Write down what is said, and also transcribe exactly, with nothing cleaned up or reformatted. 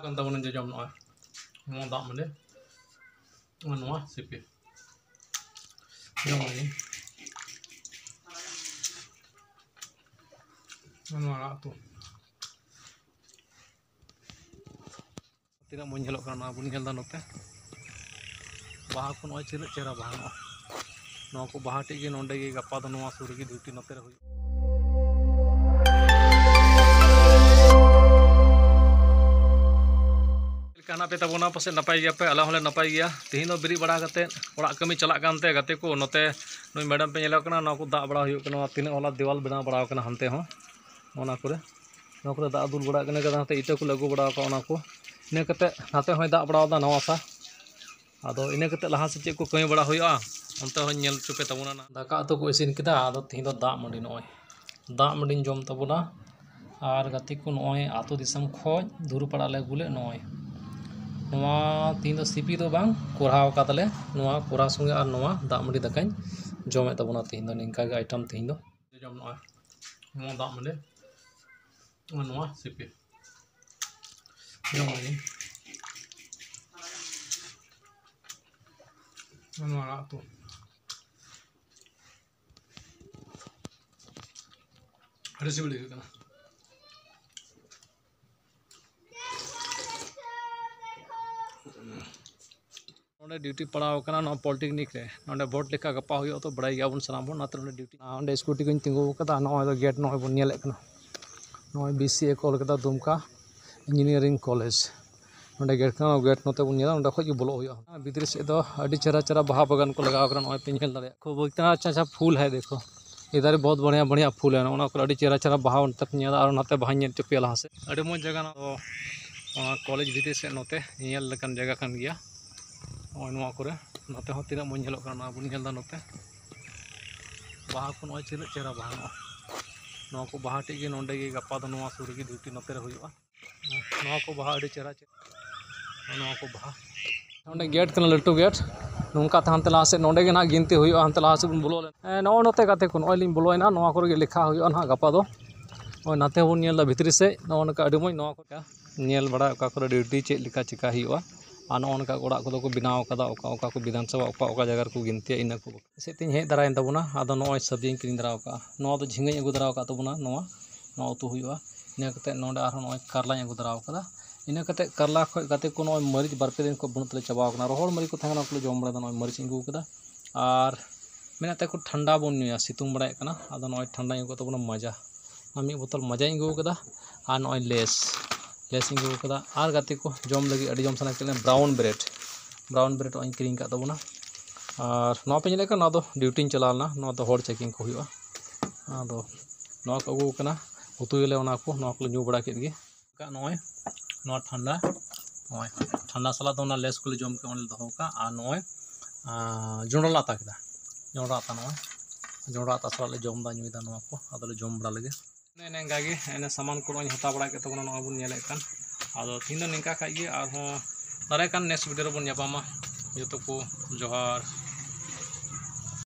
ᱠᱟᱱ ᱛᱟᱵᱚᱱᱟ ᱡᱚᱡᱚᱢ ᱱᱚᱜᱼᱚᱭ ᱱᱚᱣᱟ ᱫᱟᱜ ᱢᱟᱹᱰᱤ, ᱱᱚᱣᱟ ᱥᱤᱯᱤ᱾ ᱡᱚᱢ ᱞᱟᱹᱜᱤᱫ ᱱᱚᱣᱟ ᱟᱲᱟᱜ ᱩᱛᱩ᱾ ᱛᱤᱱᱟᱹᱜ ᱢᱚᱡᱽ ᱧᱮᱞᱚᱜ ᱠᱟᱱᱟ, ᱱᱚᱣᱟ ᱵᱚᱱ ᱧᱮᱞ ᱮᱫᱟ ᱱᱚᱛᱮ᱾ ᱵᱟᱦᱟ ᱠᱚ ᱱᱚᱜᱼᱚᱭ ᱛᱤᱱᱟᱹᱜ ᱪᱮᱦᱨᱟ ᱵᱟᱦᱟ ᱱᱚᱜᱼᱚᱭ᱾ ᱱᱚᱣᱟ ᱠᱚ ᱵᱟᱦᱟ ᱴᱷᱮᱡ ᱜᱮ ᱱᱚᱰᱮ ᱜᱮ ᱜᱟᱯᱟ ᱫᱚ ᱱᱚᱣᱟ ᱥᱩᱨ ᱨᱮᱜᱮ ᱰᱤᱭᱩᱴᱤ ᱱᱚᱛᱮ ᱨᱮ ᱦᱩᱭᱩᱜᱼᱟ᱾ ᱪᱮᱫ ᱞᱮᱠᱟ ᱦᱮᱱᱟᱜ ᱯᱮ ᱛᱟᱵᱚᱱᱟ? ᱯᱟᱥᱮᱡ ᱱᱟᱯᱟᱭ ᱜᱮᱭᱟᱯᱮ, ᱟᱞᱮ ᱦᱚᱸᱞᱮ ᱱᱟᱯᱟᱭ ᱜᱮᱭᱟ᱾ ᱛᱮᱦᱮᱧ ᱫᱚ ᱵᱮᱨᱮᱫ ᱵᱟᱲᱟ ᱠᱟᱛᱮᱫ ᱚᱲᱟᱜ ᱠᱟᱹᱢᱤ ᱪᱟᱞᱟᱜ ᱠᱟᱱᱛᱮ ᱜᱟᱛᱮ ᱠᱚ ᱱᱚᱛᱮ ᱱᱩᱭ ᱢᱮᱰᱟᱢ ᱯᱮ ᱧᱮᱞᱮ ᱠᱟᱱᱟ, ᱱᱚᱣᱟ ᱠᱚ ᱫᱟᱜ ᱵᱟᱲᱟ ᱦᱩᱭᱩᱜ ᱠᱟᱱᱟ, ᱱᱚᱣᱟ ᱛᱤᱱᱟᱹᱜ ᱦᱚᱞᱟ ᱫᱮᱣᱟᱞ ᱵᱮᱱᱟᱣ ᱵᱟᱲᱟ ᱠᱟᱱᱟ ᱦᱟᱱᱛᱮ ᱦᱚᱸ, ᱚᱱᱟ ᱠᱚᱨᱮ, ᱱᱚᱣᱟ ᱠᱚᱨᱮ ᱫᱟᱜ ᱫᱩᱞ ᱵᱟᱲᱟ ᱠᱟᱱᱟ, ᱦᱟᱱᱛᱮ ᱤᱴᱟᱹ ᱠᱚᱞᱮ ᱟᱹᱜᱩ ᱵᱟᱲᱟ ᱠᱟᱜᱼᱟ ᱚᱱᱟ ᱠᱚ᱾ ᱤᱱᱟᱹ ᱠᱟᱛᱮᱫ ᱱᱟᱛᱮ ᱦᱚᱸᱭ ᱫᱟᱜ ᱵᱟᱲᱟᱣ ᱫᱟ ᱱᱟᱣᱟ ᱥᱟ᱾ ᱟᱫᱚ ᱤᱱᱟᱹ ᱠᱟᱛᱮᱫ ᱞᱟᱦᱟ ᱥᱮᱫ ᱪᱮᱫ ᱠᱚ ᱠᱟᱹᱢᱤ ᱵᱟᱲᱟ ᱦᱩᱭᱩᱜᱼᱟ, ᱚᱱᱛᱮ ᱦᱚᱸᱧ ᱧᱮᱞ ᱦᱚᱪᱚ ᱯᱮ ᱛᱟᱵᱚᱱᱟ ᱱᱟᱜ᱾ ᱫᱟᱠᱟ ᱩᱛᱩ ᱠᱚ ᱤᱥᱤᱱ ᱠᱮᱫᱟ, ᱟᱫᱚ ᱛᱤᱦᱤᱧ ᱫᱚ ᱫᱟᱜ ᱢᱟᱹᱰᱤ, ᱱᱚᱜᱼᱚᱭ ᱫᱟᱜ ᱢᱟᱹᱰᱤᱧ ᱡᱚᱢ ᱛᱟᱵᱚᱱᱟ᱾ ᱟᱨ ᱜᱟᱛᱮ ᱠᱚ, ᱱᱚᱜᱼᱚᱭ ᱟᱹᱛᱩ ᱫᱤᱥᱚᱢ ᱠᱷᱚᱡ ᱫᱷᱩᱨᱩ ᱯᱟᱲᱟ ᱞᱮ ᱟᱹᱜᱩ ᱞᱮᱫ, ᱱᱚᱜᱼᱚᱭ ᱱᱚᱣᱟ ᱛᱤᱦᱤᱧ ᱫᱚ ᱥᱤᱯᱤ ᱫᱚ ᱵᱟᱝ, ᱠᱚᱨᱦᱟᱣ ᱠᱟᱫᱟᱞᱮ᱾ ᱱᱚᱣᱟ ᱠᱚᱨᱦᱟ ᱥᱚᱸᱜᱮ ᱟᱨ ᱱᱚᱣᱟ ᱫᱟᱜ ᱢᱟᱹᱰᱤ ᱫᱟᱠᱟᱧ ᱡᱚᱢᱮᱫ ᱛᱟᱵᱚᱱᱟ ᱛᱤᱦᱤᱧ ᱫᱚ, ᱱᱤᱝᱠᱟ ᱜᱮ ᱟᱭᱴᱮᱢ ᱛᱤᱦᱤᱧ ᱫᱚ᱾ ᱡᱚᱢ ᱱᱚᱜᱼᱚᱭ ᱱᱚᱣᱟ ᱫᱟᱜ ᱢᱟᱹᱰᱤ, ᱱᱚᱣᱟ ᱥᱤᱯᱤ᱾ ᱡᱚᱢ ᱞᱟᱹᱜᱤᱫ ᱱᱚᱣᱟ ᱟᱲᱟᱜ ᱩᱛᱩ᱾ ᱟᱹᱰᱤ ᱥᱤᱵᱤᱞ ᱟᱹᱭᱠᱟᱹᱜ ᱠᱟᱱᱟ᱾ ᱱᱚᱰᱮ ᱰᱤᱭᱩᱴᱤ ᱯᱟᱲᱟᱣ ᱠᱟᱱᱟ ᱱᱚᱣᱟ ᱯᱚᱞᱤᱴᱮᱠᱱᱤᱠ ᱨᱮ᱾ ᱱᱚᱰᱮ ᱵᱷᱳᱴ ᱞᱮᱠᱷᱟ ᱜᱟᱯᱟ ᱦᱩᱭᱩᱜᱼᱟ, ᱛᱚ ᱵᱟᱲᱟᱭ ᱜᱮᱭᱟᱵᱚᱱ ᱥᱟᱱᱟᱢ ᱦᱚᱲ, ᱚᱱᱟᱛᱮ ᱱᱚᱰᱮ ᱰᱤᱭᱩᱴᱤ᱾ ᱟᱨ ᱚᱸᱰᱮ ᱥᱠᱩᱴᱤ ᱠᱚᱧ ᱛᱤᱸᱜᱩ ᱟᱠᱟᱫᱟ, ᱱᱚᱜᱼᱚᱭ ᱫᱚ ᱜᱮᱴ ᱱᱚᱜᱼᱚᱭ ᱵᱚᱱ ᱧᱮᱞᱮᱫ ᱠᱟᱱᱟ, ᱱᱚᱜᱼᱚᱭ ᱵᱤ ᱥᱤ ᱮ ᱠᱚ ᱚᱞ ᱠᱟᱫᱟ ᱫᱩᱢᱠᱟ ᱤᱧᱡᱤᱱᱤᱭᱟᱨᱤᱝ ᱠᱚᱞᱮᱡᱽ᱾ ᱱᱚᱰᱮ ᱜᱮᱴ ᱠᱟᱱᱟ, ᱜᱮᱴ ᱱᱚᱛᱮ ᱵᱚᱱ ᱧᱮᱞᱟ, ᱱᱚᱸᱰᱮ ᱠᱷᱚᱡ ᱜᱮ ᱵᱚᱞᱚᱜ ᱦᱩᱭᱩᱜᱼᱟ᱾ ᱵᱷᱤᱛᱨᱤ ᱥᱮᱫ ᱫᱚ ᱟᱹᱰᱤ ᱪᱮᱦᱨᱟ ᱪᱮᱦᱨᱟ ᱵᱟᱦᱟ ᱵᱟᱜᱟᱱ ᱠᱚ ᱞᱟᱜᱟᱣ ᱠᱟᱱᱟ, ᱱᱚᱜᱼᱚᱭ ᱯᱮ ᱧᱮᱞ ᱫᱟᱲᱮᱭᱟᱜᱼᱟ᱾ ᱠᱷᱩᱵ ᱟᱪᱪᱷᱟ ᱟᱪᱪᱷᱟ ᱯᱷᱩᱞ ᱦᱟᱭ ᱫᱮᱠᱷᱚ, ᱤᱫᱷᱟᱨ ᱵᱚᱦᱩᱛ ᱵᱟᱲᱤᱭᱟ ᱵᱟᱲᱤᱭᱟ ᱯᱷᱩᱞ ᱦᱟᱭ᱾ ᱚᱱᱟ ᱠᱚᱨᱮ ᱟᱹᱰᱤ ᱪᱮᱦᱨᱟ ᱪᱮᱦᱨᱟ ᱵᱟᱦᱟ ᱚᱱᱛᱮ ᱯᱮ ᱧᱮᱞᱟ, ᱟᱨ ᱱᱟᱛᱮ ᱵᱟᱦᱟᱧ ᱧᱮᱞ ᱦᱚᱪᱚ ᱯᱮᱭᱟ ᱞᱟᱦᱟ ᱥᱮᱫ᱾ ᱟᱹᱰᱤ ᱢᱚᱡᱽ ᱡᱟᱭᱜᱟ ᱱᱚᱣᱟ ᱫᱚ, ᱱᱚᱣᱟ ᱠᱚᱞᱮᱡᱽ ᱵᱷᱤᱛᱨᱤ ᱥᱮᱫ ᱱᱚᱛᱮ ᱧᱮᱧᱮᱞ ᱞᱮᱠᱟᱱ ᱡᱟᱭᱜᱟ ᱠᱟᱱ ᱜᱮᱭᱟ᱾ ᱱᱚᱜᱼᱚᱭ ᱱᱚᱣᱟ ᱠᱚᱨᱮ, ᱱᱚᱛᱮ ᱦᱚᱸ ᱛᱤᱱᱟᱹᱜ ᱢᱚᱡᱽ ᱧᱮᱞᱚᱜ ᱠᱟᱱᱟ, ᱱᱚᱣᱟ ᱵᱚᱱ ᱧᱮᱞ ᱮᱫᱟ ᱱᱚᱛᱮ᱾ ᱵᱟᱦᱟ ᱠᱚ ᱱᱚᱜᱼᱚᱭ ᱛᱤᱱᱟᱹᱜ ᱪᱮᱦᱨᱟ ᱵᱟᱦᱟ ᱱᱚᱜᱼᱚᱭ᱾ ᱱᱚᱣᱟ ᱠᱚ ᱵᱟᱦᱟ ᱴᱷᱮᱡ ᱜᱮ ᱱᱚᱰᱮ ᱜᱮ ᱜᱟᱯᱟ ᱫᱚ ᱱᱚᱣᱟ ᱥᱩᱨ ᱨᱮᱜᱮ ᱰᱤᱭᱩᱴᱤ ᱱᱚᱛᱮ ᱨᱮ ᱦᱩᱭᱩᱜᱼᱟ᱾ ᱱᱚᱣᱟ ᱠᱚ ᱵᱟᱦᱟ ᱟᱹᱰᱤ ᱪᱮᱦᱨᱟ ᱪᱮᱦᱨᱟ᱾ ᱱᱚᱣᱟ ᱠᱚ ᱵᱟᱦᱟ᱾ ᱱᱚᱰᱮ ᱜᱮᱴ ᱠᱟᱱᱟ, ᱞᱟᱹᱴᱩ ᱜᱮᱴ᱾ ᱱᱚᱝᱠᱟ ᱛᱮ ᱦᱟᱱᱛᱮ ᱞᱟᱦᱟ ᱥᱮᱫ ᱱᱚᱰᱮ ᱜᱮ ᱱᱟᱦᱟᱜ ᱜᱤᱱᱛᱤ ᱦᱩᱭᱩᱜᱼᱟ, ᱦᱟᱱᱛᱮ ᱞᱟᱦᱟ ᱥᱮᱫ ᱵᱚᱱ ᱵᱚᱞᱚ ᱞᱮᱱ᱾ ᱦᱮᱸ, ᱱᱚᱜᱼᱚᱭ ᱱᱚᱛᱮ ᱜᱟᱛᱮ ᱠᱚ, ᱱᱚᱜᱼᱚᱭ ᱞᱤᱧ ᱵᱚᱞᱚᱭᱮᱱᱟ, ᱱᱚᱣᱟ ᱠᱚᱨᱮ ᱜᱮ ᱞᱮᱠᱷᱟ ᱦᱩᱭᱩᱜᱼᱟ ᱱᱟᱦᱟᱜ ᱜᱟᱯᱟ ᱫᱚ᱾ ᱱᱚᱜᱼᱚᱭ ᱱᱟᱛᱮ ᱦᱚᱸᱵᱚᱱ ᱧᱮᱞ ᱮᱫᱟ ᱵᱷᱤᱛᱨᱤ ᱥᱮᱫ, ᱱᱚᱜᱼᱚ ᱱᱚᱝᱠᱟ ᱟᱹᱰᱤ ᱢᱚᱡᱽ ᱱᱚᱣᱟ ᱠᱚ᱾ ᱧᱮᱞ ᱵᱟᱲᱟ ᱚᱠᱟ ᱠᱚᱨᱮ ᱰᱤᱭᱩᱴᱤ ᱪᱮᱫ ᱞᱮᱠᱟ ᱪᱮᱠᱟ ᱦᱩᱭᱩᱜᱼᱟ, ᱟᱨ ᱱᱚᱜᱼᱚ ᱱᱚᱝᱠᱟ ᱚᱲᱟᱜ ᱠᱚᱫᱚ ᱠᱚ ᱵᱮᱱᱟᱣ ᱠᱟᱫᱟ, ᱚᱠᱟ ᱚᱠᱟ ᱠᱚ ᱵᱤᱫᱷᱟᱱ ᱥᱚᱵᱷᱟ ᱚᱠᱟ ᱚᱠᱟ ᱡᱟᱭᱜᱟ ᱨᱮᱠᱚ ᱜᱤᱱᱛᱤᱭᱟ, ᱤᱱᱟᱹ ᱠᱚ ᱥᱮᱫ ᱛᱤᱧ ᱦᱮᱡ ᱫᱟᱨᱟᱭᱮᱱ ᱛᱟᱵᱚᱱᱟ᱾ ᱟᱫᱚ ᱱᱚᱜᱼᱚᱭ ᱥᱚᱵᱽᱡᱤᱧ ᱠᱤᱨᱤᱧ ᱫᱟᱨᱟ ᱟᱠᱟᱫᱼᱟ᱾ ᱱᱚᱣᱟ ᱫᱚ ᱡᱷᱤᱸᱜᱟᱹᱧ ᱟᱹᱜᱩ ᱫᱟᱨᱟ ᱟᱠᱟᱫ ᱛᱟᱵᱚᱱᱟ, ᱱᱚᱣᱟ ᱱᱚᱣᱟ ᱩᱛᱩ ᱦᱩᱭᱩᱜᱼᱟ᱾ ᱤᱱᱟᱹ ᱠᱟᱛᱮᱫ ᱱᱚᱰᱮ ᱟᱨᱦᱚᱸ ᱱᱚᱜᱼᱚᱭ ᱠᱟᱨᱞᱟᱧ ᱟᱹᱜᱩ ᱫᱟᱨᱟ ᱟᱠᱟᱫᱟ᱾ ᱤᱱᱟᱹ ᱠᱟᱛᱮᱫ ᱠᱟᱨᱞᱟ ᱠᱷᱚᱱ ᱜᱟᱛᱮ ᱠᱚ ᱱᱚᱜᱼᱚᱭ ᱢᱟᱹᱨᱤᱪ ᱵᱟᱨ ᱯᱮ ᱫᱤᱱ ᱠᱷᱚᱱ ᱵᱟᱹᱱᱩᱜ ᱛᱟᱞᱮ, ᱪᱟᱵᱟᱣ ᱟᱠᱟᱱᱟ᱾ ᱨᱚᱦᱚᱲ ᱢᱟᱹᱨᱤᱪ ᱠᱚ ᱛᱟᱦᱮᱸ ᱠᱟᱱᱟ, ᱚᱱᱟ ᱠᱚᱞᱮ ᱡᱚᱢ ᱵᱟᱲᱟᱭᱮᱫᱟ᱾ ᱱᱚᱜᱼᱚᱭ ᱢᱟᱹᱨᱤᱪ ᱤᱧ ᱟᱹᱜᱩ ᱟᱠᱟᱫᱟ᱾ ᱟᱨ ᱢᱮᱱᱟᱜ ᱛᱟᱠᱚ ᱴᱷᱟᱱᱰᱟ ᱵᱚᱱ ᱧᱩᱭᱟ, ᱥᱤᱛᱩᱝ ᱵᱟᱲᱟᱭᱮᱫ ᱠᱟᱱᱟ᱾ ᱟᱫᱚ ᱱᱚᱜᱼᱚᱭ ᱴᱷᱟᱱᱰᱟᱧ ᱟᱹᱜᱩ ᱟᱠᱟᱫ ᱛᱟᱵᱚᱱᱟ, ᱢᱟᱡᱟ, ᱚᱱᱟ ᱢᱤᱫ ᱵᱳᱛᱚᱞ ᱢᱟᱡᱟᱧ ᱟᱹᱜᱩ ᱟᱠᱟᱫᱟ᱾ ᱟᱨ ᱱᱚᱜᱼᱚᱭ ᱞᱮᱥ, ᱞᱮᱥ ᱤᱧ ᱟᱹᱜᱩ ᱟᱠᱟᱫᱟ᱾ ᱟᱨ ᱜᱟᱛᱮ ᱠᱚ ᱡᱚᱢ ᱞᱟᱹᱜᱤᱫ ᱟᱹᱰᱤ ᱡᱚᱢ ᱥᱟᱱᱟ ᱠᱮᱫ ᱞᱮᱭᱟ, ᱵᱨᱟᱣᱩᱱ ᱵᱨᱮᱰ, ᱵᱨᱟᱣᱩᱱ ᱵᱨᱮᱰ ᱱᱚᱜᱼᱚᱭ ᱤᱧ ᱠᱤᱨᱤᱧ ᱟᱠᱟᱫ ᱛᱟᱵᱚᱱᱟ᱾ ᱟᱨ ᱱᱚᱣᱟ ᱯᱮ ᱧᱮᱞᱮᱫ ᱠᱟᱱᱟ, ᱱᱚᱣᱟ ᱫᱚ ᱰᱤᱭᱩᱴᱤᱧ ᱪᱟᱞᱟᱣ ᱞᱮᱱᱟ, ᱱᱚᱣᱟ ᱫᱚ ᱦᱚᱲ ᱪᱮᱠᱤᱝ ᱠᱚ ᱦᱩᱭᱩᱜᱼᱟ᱾ ᱟᱫᱚ ᱱᱚᱣᱟ ᱠᱚ ᱟᱹᱜᱩ ᱟᱠᱟᱱᱟ, ᱩᱛᱩᱭᱟᱞᱮ ᱚᱱᱟ ᱠᱚ, ᱱᱚᱣᱟ ᱠᱚᱞᱮ ᱧᱩ ᱵᱟᱲᱟ ᱠᱮᱫ ᱜᱮ᱾ ᱱᱚᱜᱼᱚᱭ ᱱᱚᱣᱟ ᱴᱷᱟᱱᱰᱟ, ᱱᱚᱜᱼᱚᱭ ᱴᱷᱟᱱᱰᱟ ᱥᱟᱞᱟᱜ ᱫᱚ ᱚᱱᱟ ᱞᱮᱥ ᱠᱚᱞᱮ ᱡᱚᱢ ᱠᱮᱫ, ᱚᱸᱰᱮ ᱞᱮ ᱫᱚᱦᱚ ᱠᱟᱜᱼᱟ᱾ ᱟᱨ ᱱᱚᱜᱼᱚᱭ ᱟᱸ, ᱡᱚᱸᱰᱨᱟ ᱞᱮ ᱟᱛᱟ ᱠᱮᱫᱟ, ᱡᱚᱸᱰᱨᱟ ᱟᱛᱟ, ᱱᱚᱜᱼᱚᱭ ᱡᱚᱸᱰᱨᱟ ᱟᱛᱟ ᱥᱟᱞᱟᱜ ᱞᱮ ᱡᱚᱢ ᱮᱫᱟ, ᱧᱩᱭᱮᱫᱟ ᱱᱚᱣᱟ ᱠᱚ᱾ ᱟᱫᱚᱞᱮ ᱡᱚᱢ ᱵᱟᱲᱟ ᱞᱮᱜᱮ᱾ ᱚᱱᱮ ᱚᱱᱠᱟ ᱜᱮ ᱮᱱᱮ ᱥᱟᱢᱟᱱ ᱠᱚ ᱱᱚᱜᱼᱚᱭ ᱤᱧ ᱦᱟᱛᱟᱣ ᱵᱟᱲᱟ ᱠᱮᱫ ᱛᱟᱵᱚᱱᱟ, ᱱᱚᱜᱼᱚᱭ ᱵᱚᱱ ᱧᱮᱞᱮᱫ ᱠᱟᱱ᱾ ᱟᱫᱚ ᱛᱤᱦᱤᱧ ᱫᱚ ᱱᱤᱝᱠᱟ ᱠᱷᱟᱡ ᱜᱮ, ᱟᱨᱦᱚᱸ ᱫᱟᱨᱟᱭ ᱠᱟᱱ ᱱᱮᱠᱥᱴ ᱵᱷᱤᱰᱤᱭᱳ ᱨᱮᱵᱚᱱ ᱧᱟᱯᱟᱢᱟ᱾ ᱡᱚᱛᱚ ᱠᱚ ᱡᱚᱦᱟᱨ᱾